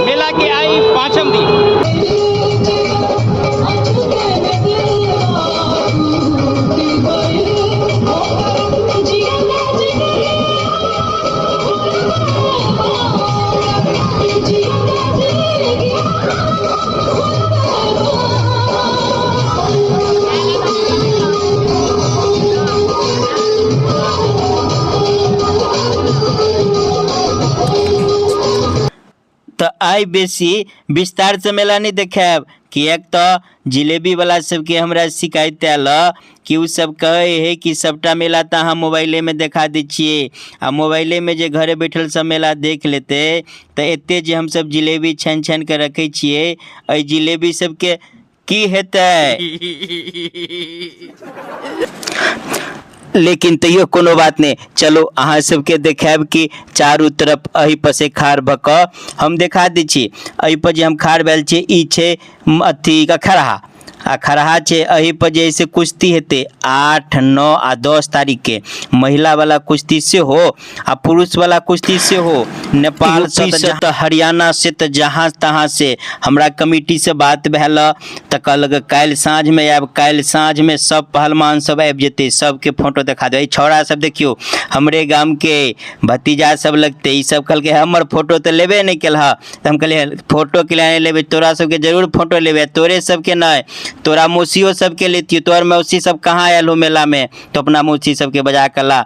मेला के आइ पाँचम दिन। तऽ आइ बेसी विस्तारसँ मेला नहि देखायब, किएक तऽ जिलेबीवला सबके हमरा शिकायत आयल कि ओ सब कहै हइ कि सबटा मेला तऽ अहाँ मोबाइलेमे देखा दै छियै, आ मोबाइलेमे जे घरे बैठल सब मेला देख लेतै तऽ एते जे हमसब जिलेबी छानि छानि कऽ रखै छियै, एहि जिलेबी सबके की हेतै। लेकिन तैयो कोनो बात नहि, चलू अहाँ सबके देखायब कि चारू तरफ एहि पर से खाड़ भऽ कऽ हम देखा दै छी। एहि पर जे हम खाड़ भेल छी ई छै अथी खरहा, आ खरहा छै एहि पर जे से कुश्ती हेतै 8, 9 आ 10 तारीख के। महिला वाला कुश्ती सेहो आ पुरुष वाला कुश्ती सेहो। नेपाल से तऽ हरियाणा से तऽ जहाँ तहाँ से हमरा कमिटी से बात भेल तऽ कहलक काल्हि साँझमे आयब। काल्हि साँझमे सब पहलवान सब आबि जेतै, सबके फोटो देखा देबै। छौड़ा सब देखियौ हमरे गामके भतीजा सब लगतै, ई सब कहलकै हमर फोटो तऽ लेबे नहि केलह। तऽ हम कहलियै फोटो के लिए लेबै, तोरा सबके जरूर फोटो लेबै, तोरे सबके नहि तोरा मौसियो सबके लेतियौ। तोहर मौसी सब कहाँ आयल हो मेलामे? तो अपना मौसी सबके बजा के ला।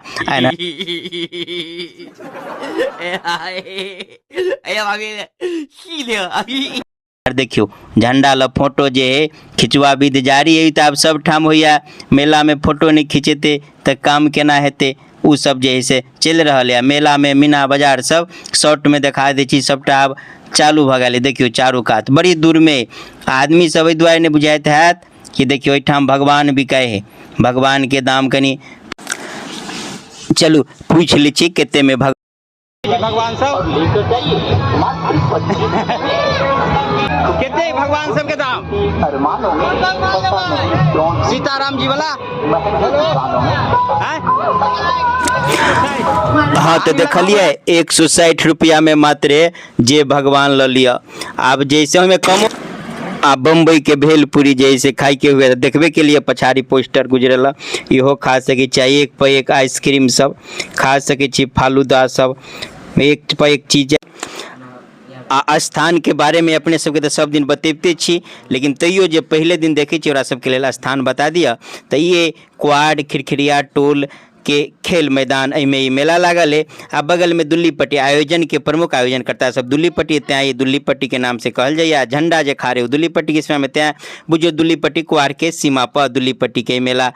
देखियौ झंडा ल फोटो जे है खिंचवा विध जारी है, तऽ आब सब ठाम होइया मेलामे फोटो नहि खिंचेतै तऽ काम केना हेतै। ओ सब जे है से चलि रहल यऽ मेलामे। मीना बाजार सब शॉर्टमे देखा दै छी, सबटा आब चालू भऽ गेल। देखियौ चारू कात बड़ी दूरमे आदमी सब एहि दुआरे नहि बुझाइत हैत कि देखियौ एहिठाम भगवान बिकाइ है, भगवानके दाम कनि चलू पूछि लै छी कतेमे भगवान सब कते भगवान सबके दाम? सीताराम जी वाला। हाँ तो देखलिए 160 रुपया में मात्रे जे भगवान ल लिअ। आब जैसे हमें कम आ बम्बई के भेलपुरी जैसे खाए के हुए देखबे के लिए पछाड़ी पोस्टर गुजरल, इहो खा सकै छी। एक पर एक आइसक्रीम सब खा सकै छी, फालूदा सब एक पर एक चीज। आ स्थान के बारे में अपने सबके तऽ सब दिन बतेबते छी, लेकिन तैयो जे पहिले दिन देखै छी ओकरा सबके लेल स्थान बता दिअ। तऽ ये क्वाड खिरखिरिया टोल के खेल मैदान, एहिमे ई मेला लागल है। आ बगल में दुल्लीपट्टी आयोजन के प्रमुख आयोजनकर्ता सब दुल्लीपट्टी, तैं ई दुल्लीपट्टी के नाम से कहल जाइए। झंडा जे खारे दुल्लीपट्टी के सीमा में, तैं बुझियौ दुल्लीपट्टी कुआर के सीमा पर दुल्लीपट्टी के मेला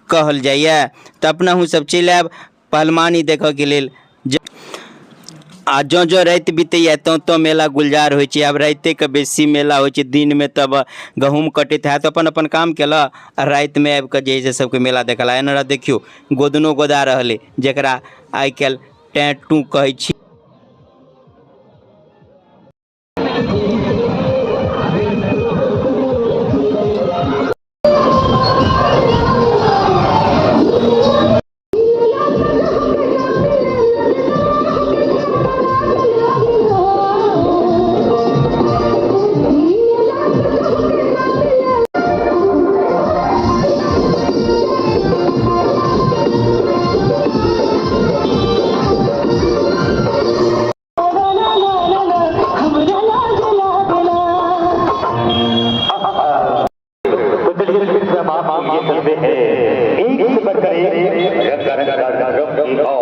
कहल जाइए। तऽ अपनहु सब चलि आयब पहलवानी देखऽ के लेल। आ जँ जँ राति बीतैए तँ तँ मेला गुलजार होइ छै। आब रातिके बेसी मेला होइ छै, दिनमे तब गहूँम कटैत हैत, अपन अपन काम केलक आ रातिमे आबिकऽ जे हइ से सबके मेला देखल। एना देखियौ गोदनो गोदा रहल अइ, जकरा आइ काल्हि टैटू कहै छी। तो चलिए फिर से हम आपको ये चलते हैं एक से बढ़कर एक रंगारंग कार्यक्रम की ओर।